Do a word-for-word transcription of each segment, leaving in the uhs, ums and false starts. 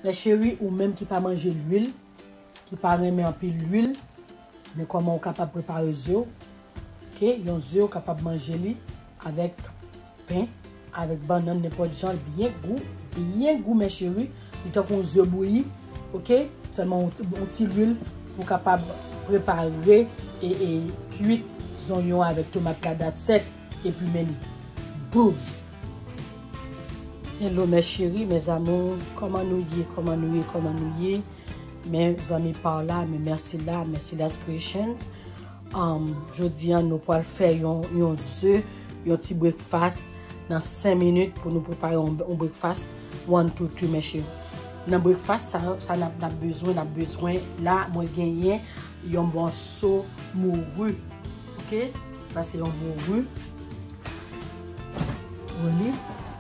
Mè cheri, ou menm ki pa manje lwil, ki pa renmen anpil lwil, men kòman ou kapab prepare ze w? Oke, yon ze ou kapab manje li avèk pen, avèk bannann, nenpòt jan, byen gou, byen gou, mè cheri. Li tankou yon ze bouyi, oke? Sèlman yon ti, yon ti lwil pou kapab prepare e, e kwit zonyon avèk tomat la, that's it. Epi men li. Boom! Hello, mes chéris, mes amours, kòman nou ye, kòman nou ye, kòman nou ye? Men zanmi pa w la, men Mercillas, Mercillas Creations. Um, jodi a, nou pral fè yon, yon ze, yon ti breakfast nan senk minit pou nou prepare yon, yon breakfast one, two, three, mes chéris. Nan breakfast sa, sa n ap, n ap bezwen, n ap bezwen, la, mwen genyen yon mòso mori. Oke? Sa se yon mori. Wè li,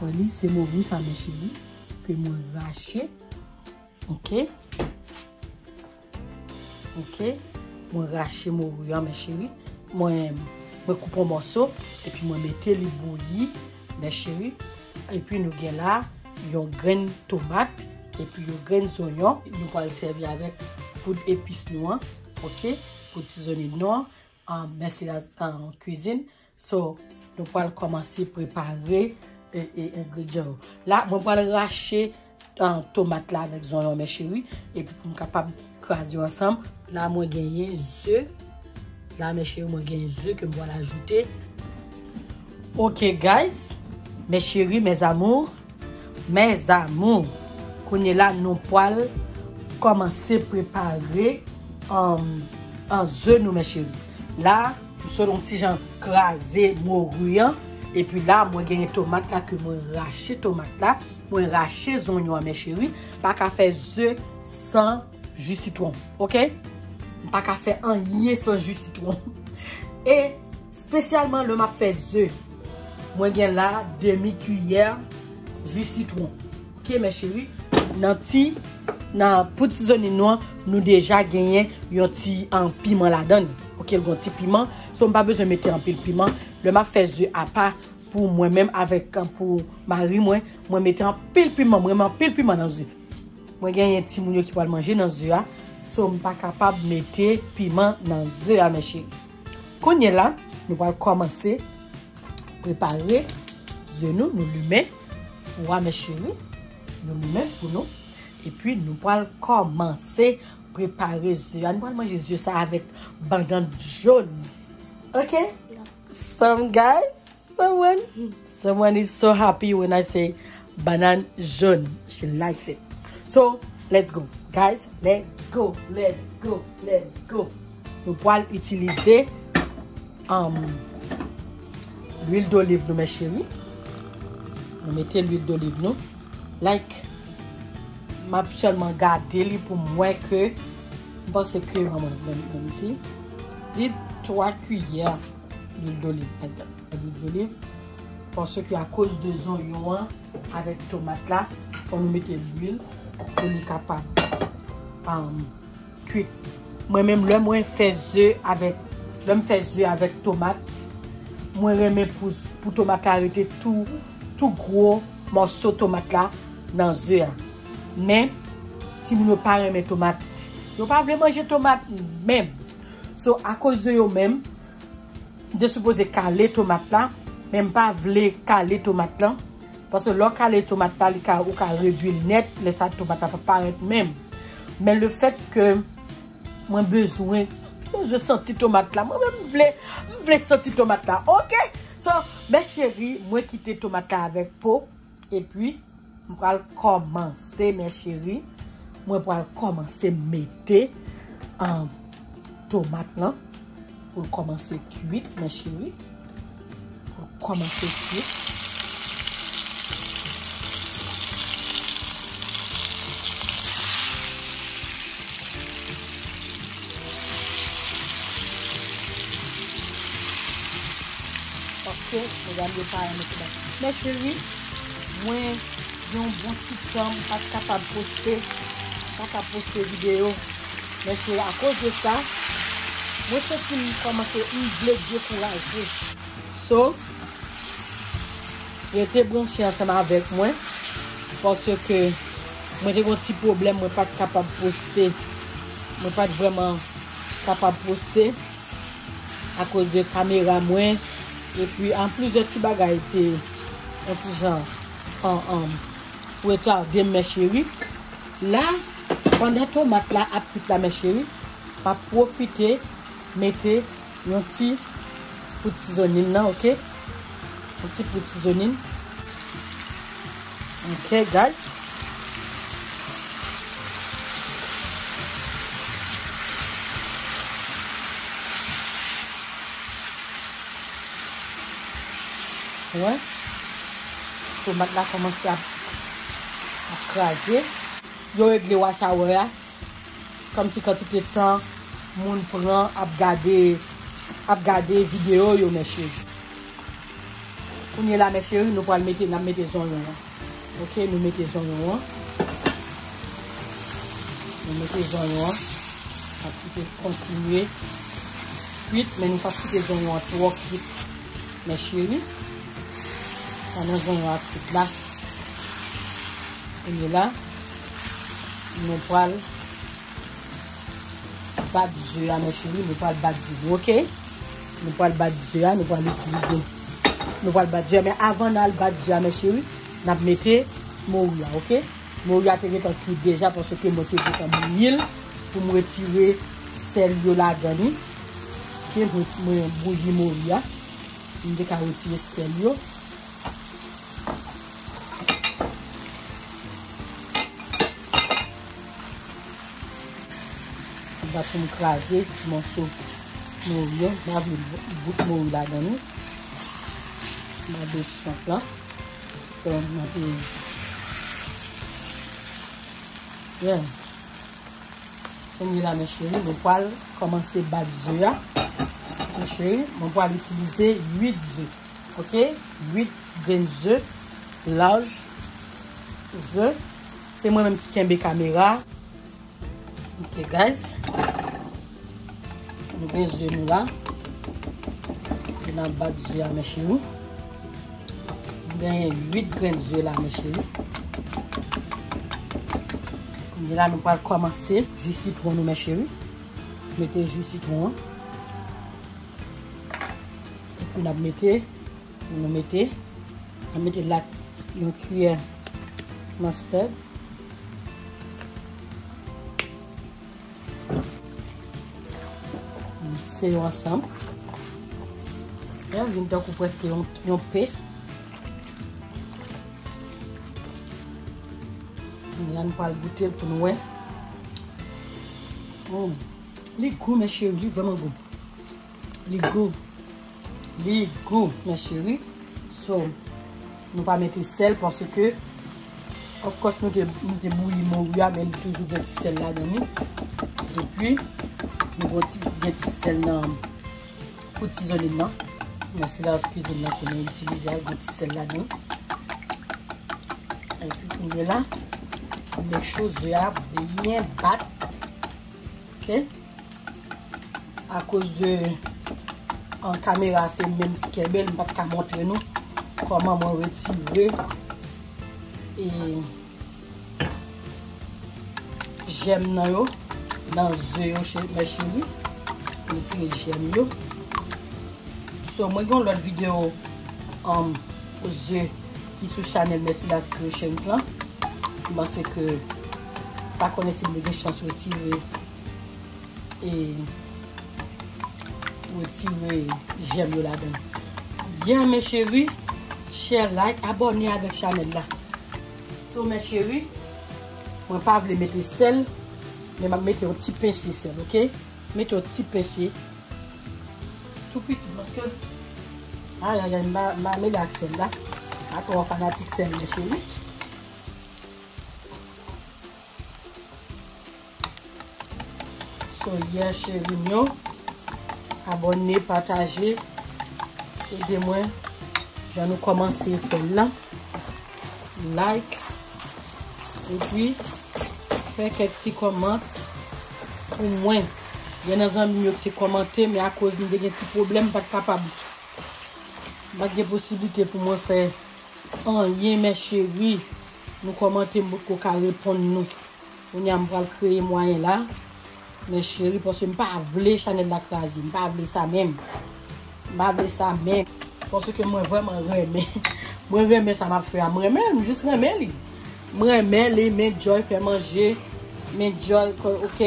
wè li, se mori sa, mes chéris, ke mwen rache. Oke? Oke? Mwen rache mori an, mes chéris. Mwen, mwen koupe yon mòso, epi mwen mete li bouyi, mes chéris. Epi nou gen la yon grenn tomat, epi yon grenn zonyon. Nou pral sèvi avèk poud epis nou an, oke? Poud sizonnen nou an, um, Mercillas, um, Cuisine. So, nou pral kòmanse prepare, e, e, engredyan yo. La, mwen pral rache, um, tomat la avèk zonyon, mes chéris, epi pou m kapab kraze yo ansanm. La, mwen genyen ze. La, mes chéris, mwen genyen ze ke m pral ajoute. Ok, guys, mes chéris, mes amours, mes amours, kounye la, nou pral kòmanse prepare, um, an ze nou, mes chéris. La, m sot yon ti jan kraze mori an. Epi la, mwen genyen tomat la ke mwen rache tomat la. Mwen rache zonyon an, mes chéris. Pa ka fè ze san ji sitwon, oke? M pa ka fè anyen san ji sitwon. E espesyalman lè m ap fè ze, mwen gen la demi kiyè ji sitwon. Oke, mes chéris, nan ti, nan poud sizonnen nou an, nou deja genyen yon ti, um, piman ladan l. Oke, l gon ti piman. So, m pa bezwen mete anpil piman. Lè m ap fè ze apa, pou mwen menm avèk, um, pou mari mwen, mwen mete anpil piman, mwen renmen anpil piman nan ze. Mwen genyen timoun yo ki pral manje nan ze a, so m pa kapab mete piman nan ze a, mes chéris. Kounye la, nou pral kòmanse prepare ze nou, nou limen fou a, mes chéris. Nou limen fou nou, epi nou pral kòmanse prepare ze a. Nou pral manje ze sa avèk bannann jòn. Oke? Some guys, someone, someone is so happy when I say bannann jòn. She likes it. So, let's go. Guys, let's go, let's go, let's go. Nou pral itilize, um, lwil doliv nou, mes chéris. Nou mete lwil doliv nou. Like, m ap sèlman gade li pou m wè ke, m panse ke, manman, let me see. Li twa kiyè lwil doliv ladan. Lwil doliv. Paske akoz de zonyon an avèk tomat la, fò nou mete lwil pou li kapab, um, kwit. Mwen menm, lè mwen fè ze avèk, lè m fè ze avèk tomat, mwen renmen pou, pou tomat la rete tou, tou gwo mòso tomat la nan ze a. Men, timoun yo pa renmen tomat. Yo pa vle manje tomat menm. So, akoz de yo menm, m te sipoze kale tomat la, men m pa vle kale tomat lan. Paske lè w kale tomat la, li ka, ou ka redwi l nèt, lè sa tomat la pa parèt menm. Men le fèt ke mwen bezwen, bezwen santi tomat la. Mwen menm m vle, m vle santi tomat la. Oke? So, mes chéris, mwen kite tomat la avèk po. Epi, m pral kòmanse, mes chéris. Mwen pral kòmanse mete, um, tomat lan. Pou l kòmanse kwit, mes chéris. Pou l kòmanse kwit. Paske medam yo pa renmen tomat. Mes chéris, mwen gen yon bon ti tan m pa t kapab poste, pa t ap poste videyo. Men se akoz de sa, mwen santi m kòmanse, m vle dekouraje. So, rete branche ansanm avèk mwen, paske Mwen te gen yon ti pwoblèm, mwen pa t kapab poste. Mwen pa t vrèman kapab poste akoz de kamera mwen. Epi, an plizyè ti bagay te yon ti jan an, an, retade m, mes chéris. La, pandan tomat la ap kwit la, mes chéris, m ap pwofite mete yon ti poud sizonin nan, oke? Yon ti poud sizonin. Oke, guys. Wè. Tomat la kòmanse ap, ap kraze. Yo regle watch hour a. Kòmsi kantite tan moun pran ap gade, ap gade videyo yo, mes chéris. Kounye la, mes chéris, nou pral mete, n ap mete zonyon an. Oke, nou mete zonyon an. Nou mete zonyon an. N ap kite kontinye kwit, men nou p ap kite zonyon an twò kwit, mes chéris. Pandan zonyon an ap kwit la, kounye la, nou pral bat ze a, mes chéris, nou pral bat ze, oke? Nou pral bat ze a, nou pral itilize. Nou pral bat ze a, men avan n al bat ze a, mes chéris, n ap mete mori a, oke? Mori a te gentan kwit deja, paske mwen te gentan bouyi l pou m retire sèl yo ladan li. Oke, mwen, mwen bouyi mori a. M te ka retire sèl yo. M ta fin kraze ti moso mori yo. M pa vle bout mori ladan li. M pa vle chanp lan. So, m ap, yeah. Kounye la, mes chéris, nou pral kòmanse bat ze a. Mes chéris, mwen pral itilize uit ze. Oke? Uit grenn ze, laj ze. Se mwen menm ki kenbe kamera. Oke, guys. Nou gen ze nou la. E n ap bat ze a, mes chéris. Nou genyen uit grenn ze la, mes chéris. Kounye la, nou pral kòmanse ji sitwon nou, mes chéris. Mete ji sitwon an. Epi n ap mete, nou mete, n ap mete lak yon kiyè mustard. Mikse yo ansanm. Yo vin tankou prèske yon, yon pes. La, nou pral goute l pou nou wè. Mm. Li gou, mes chéris, li vrèman gou. Li gou. Li gou, mes chéris. So, nou pa mete sèl paske, of course, nou te, nou te bouyi mori a, men li toujou gen ti sèl ladan li. Epi, nou gon ti, gen ti sèl nan poud sizonin nan. Men se la kwizin nan ke nou itilize a, gon ti sèl ladan. Epi, kounye la, make sure ze a byen bat. Oke? Akoz de, an, kamera se menm ki kenbe l, m pa t ka montre nou kòman mwen retire, e, jèm nan yo, nan ze yo, che-, mes chéris. M retire jèm yo. So, mwen gen yon lòt videyo, um, ze ki sou chanèl Merciless Creations lan. M panse ke, pa konnen si m te gen chans retire e retire jèm yo ladan. Byen, mes chéris, share, like, abòne avèk chanèl la. So, mes chéris, mwen pa vle mete sèl, men m ap mete yon ti pense sèl, oke? Mete yon ti pense. Tou piti, paske, ayayay, m pa, m pa mele ak sèl la. M pa twò fanatik sèl, mes chéris. So, yeah, cheri m yo. Abòne, pataje. Ede mwen jan nou kòmanse fè l lan. Like. Epi, fè kèk ti kòmant pou mwen. Gen nan zanmi m yo ki te kòmante, men akoz m te gen ti pwoblèm, m pa t kapab. M pa t gen posiblite pou mwen fè anyen, mes chéris. Nou kòmante, m potko ka reponn nou. Kounye a m pral kreye mwayen la. Men cheri, paske m pa vle chanèl la kraze. M pa vle sa menm. M pa vle sa menm. Paske mwen vrèman renmen. Mwen renmen sa m ap fè a. M renmen l, m jis renmen li. M renmen li, m enjoy fè manje. M enjoy, ok.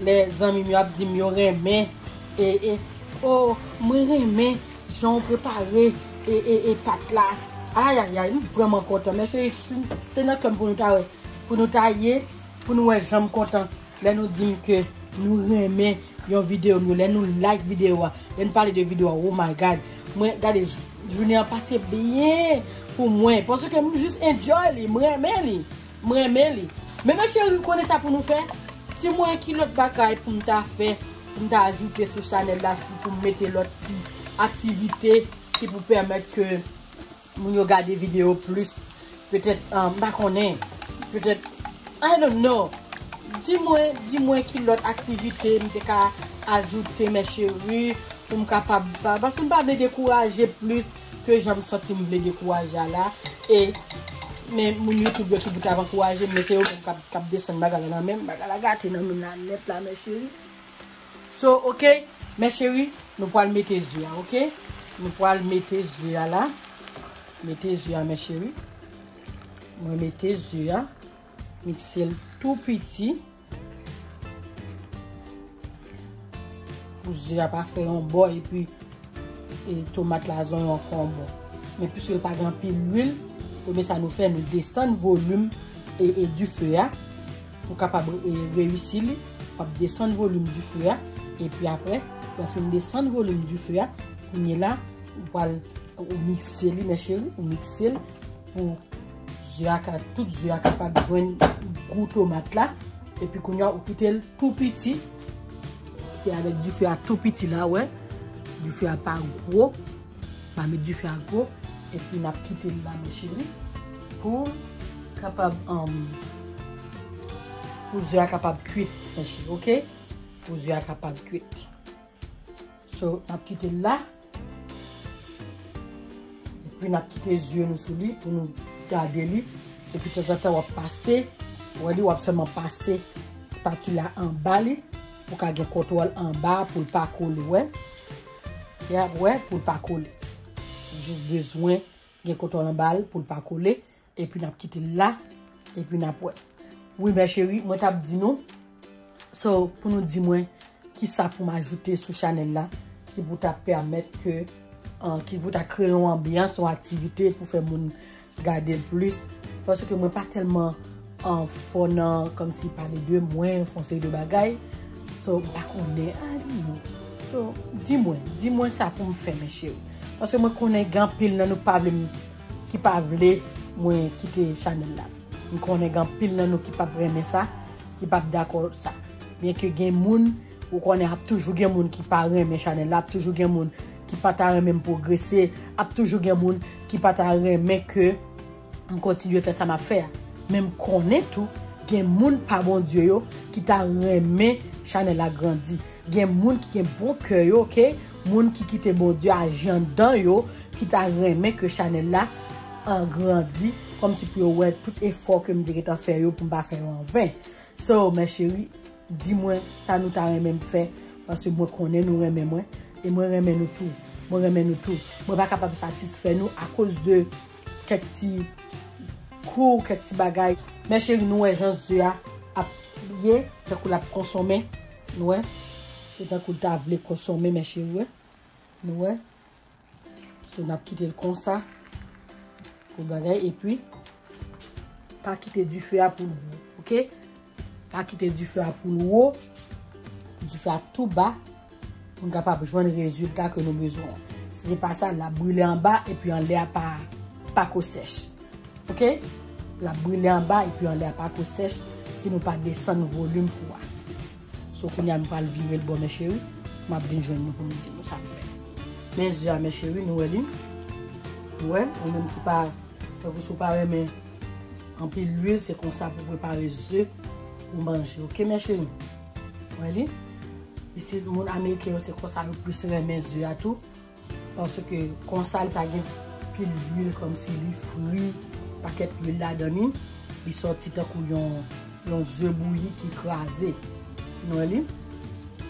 Lè zanmi m yo ap di m yo renmen. E, e, oh, mwen renmen jan w prepare e, e, e pat la. Ayayay, m vrèman kontan. Men cheri, se nan kè m pou nou ta wè. Pou nou ta ye, pou nou wè jan m kontan. Lè nou di m ke nou renmen yon videyo m yo, lè nou like videyo a, lè n pale de videyo a, oh my God. Mwen, gade, j- jounen an pase byen pou mwen. Paske m jis enjoy li, m renmen li. M renmen li. Men, men cheri, konnen sa pou nou fè? Di mwen ki lòt bagay pou m ta fè, pou m ta ajoute sou chanèl la, si pou m mete lòt ti aktivite ki pou pèmèt ke moun yo gade videyo plis. Petèt, ah, m pa konnen. Petèt, I don't know. Di mwen, di mwen ki lòt aktivite m te ka ajoute, men cheri, pou m kapab, pa- paske m pa vle dekouraje plis ke jan m santi m vle dekouraje a la. E, men moun YouTube yo ki pou t ap ankouraje m, men se yo menm k ap, k ap desann bagay la nan men m, bagay la gate nan men m la nèt la, men cheri. So, ok, men cheri, nou pral mete ze a, ok? Nou pral mete ze a la. Mete ze a, men cheri. Mwen mete ze a. Mikse l tou piti. Pou ze a pa fè yon bò, epi e tomat la zonyon fè yon bò. Men piske l pa gen anpil lwil, premye sa nou fè, nou desann volim e, e dife a. Pou kapab e, reyisi li, w ap desann volim dife a. Epi apre, lè w fin desann volim dife a, kounye la, ou pral ou mikse li, men cheri, ou mikse l pou ze a ka, tout ze a kapab jwenn gou tomat la. Epi kounye a, ou kite l tou piti. Kite avèk dife a tou piti la, wè. Dife a pa gwo. Pa met dife a gwo. Epi n ap kite l la, men cheri. Pou kapab, um, pou ze a kapab kwit, men cheri, ok? Pou ze a kapab kwit. So, n ap kite l la. Epi n ap kite zye nou sou li pou nou gade li. Epi tanzantan w ap pase, w wè li, w ap sèlman pase spatula anba li pou ka gen kontwòl anba pou l pa kole, wè. Ya, wè, pou l pa kole. Ou jis bezwen gen kontwòl anba l pou l pa kole. Epi n ap kite l la. Epi n ap wè. Wi, men cheri, mwen t ap di nou. So, pou nou di mwen, kisa pou m ajoute sou chanèl la ki pou ta pèmèt ke, an, ki pou ta kreye yon anbyans, yon aktivite pou fè moun gade l plis. Paske mwen pa tèlman, an, fò nan kòmsi pale de mwen, fè yon seri de bagay. So, m pa konnen, I don't know. So, di mwen, di mwen sa pou m fè, men cheri. Paske mwen konnen gen anpil nan nou pa vle m, ki pa vle mwen kite chanèl la. M konnen gen anpil nan nou ki p ap renmen sa, ki p ap dakò sa. Byenke gen moun, ou konnen ap toujou gen moun ki pa renmen chanèl la, ap toujou gen moun ki pa ta renmen m pwogrese, ap toujou gen moun ki pa ta renmen ke m kontinye fè sa m ap fè a. Men m konnen tou, gen moun pa Bondye yo ki ta renmen chanèl la grandi. Gen moun ki gen bon kè yo, ok? Moun ki kite Bondye aji anndan yo, ki ta renmen ke chanèl la, an, grandi, kòmsi pou yo wè tout efò ke m te gentan fè yo pou m pa fè yo anven. So, men cheri, di mwen sa nou ta renmen m fè, paske mwen konnen nou renmen mwen, e mwen renmen nou tou. Mwen renmen nou tou. Mwen pa kapab satisfè nou akoz de kèk ti kou, kèk ti bagay. Men cheri, nou wè jan ze a ap ye, tankou l ap konsonmen. Nou wè? Se tankou l ta vle konsonmen, men cheri, wè. Nou wè? So, n ap kite l konsa. Pou bagay, epi, pa kite dife a pou l wo, ok? Pa kite dife a pou l wo. Dife a tou ba. Pou n kapab jwenn rezilta ke nou bezwen an. Si se pa sa, l ap brile anba, epi anlè a pa, pa ko sèch. Ok? L ap brile anba, epi anlè a pa ko sèch, si nou pa desann volim fou a. So, kounye a, m pral vire l bò, men cheri. M ap vin jwenn nou pou nou di nou sa nou fè. Men ze a, men cheri, nou wè li. Nou wè, ou menm ki pa, tankou si w pa renmen anpil lwil, se konsa pou prepare ze pou manje. Ok, men cheri? Wè li? Isit, moun ameriken yo, se konsa yo plis renmen ze a tou. Paske konsa, li pa gen pil lwil, kòmsi li fri, pakèt lwil ladan li. Li sòti tankou yon, yon ze bouyi ki kraze. Nou wè li?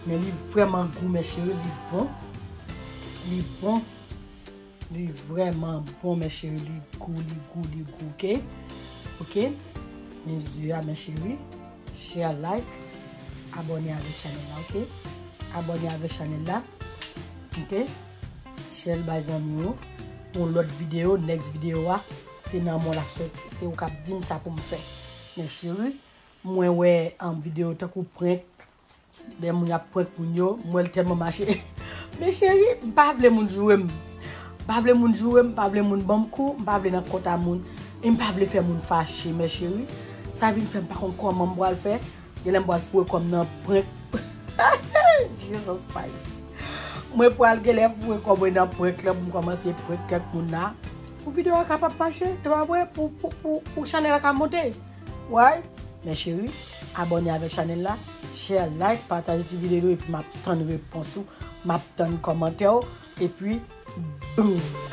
Men li vrèman gou, mes chéries, li bon. Li bon. Li vrèman bon, mes chéries, li gou, li gou, li gou, ok? Ok? Men ze a, mes chéries, share, like, abòne avèk chanèl la, ok? Abòne avèk chanèl la, ok? Share l bay zanmi w. Yon lòt videyo, next videyo a, se nan men w l ap sòti. Se ou k ap di m sa pou m fè. Mes chéries, mwen wè an videyo tankou prank, lè moun ap prank moun yo, m wè l tèlman mache. Mes chéries, m pa vle moun joure m. M pa vle moun joure m, m pa vle moun ban m kou, m pa vle nan kont a moun. E m pa vle fè moun fache, mes chéries. Sa vin fè m pa konn kòman m pral fè. Genlè m pral foure kò m nan prank. Jesus Christ. Mwen pral genlè foure kò mwen nan prank la pou m kòmanse prank kèk moun la. Pou videyo a kapab mache, e pa vre, pou, pou, pou, pou chanèl la ka monte. Why? Mes chéries, abòne avèk chanèl la, share, like, pataje ti videyo epi m ap tann repons ou, m ap tann kòmantè w, epi boom!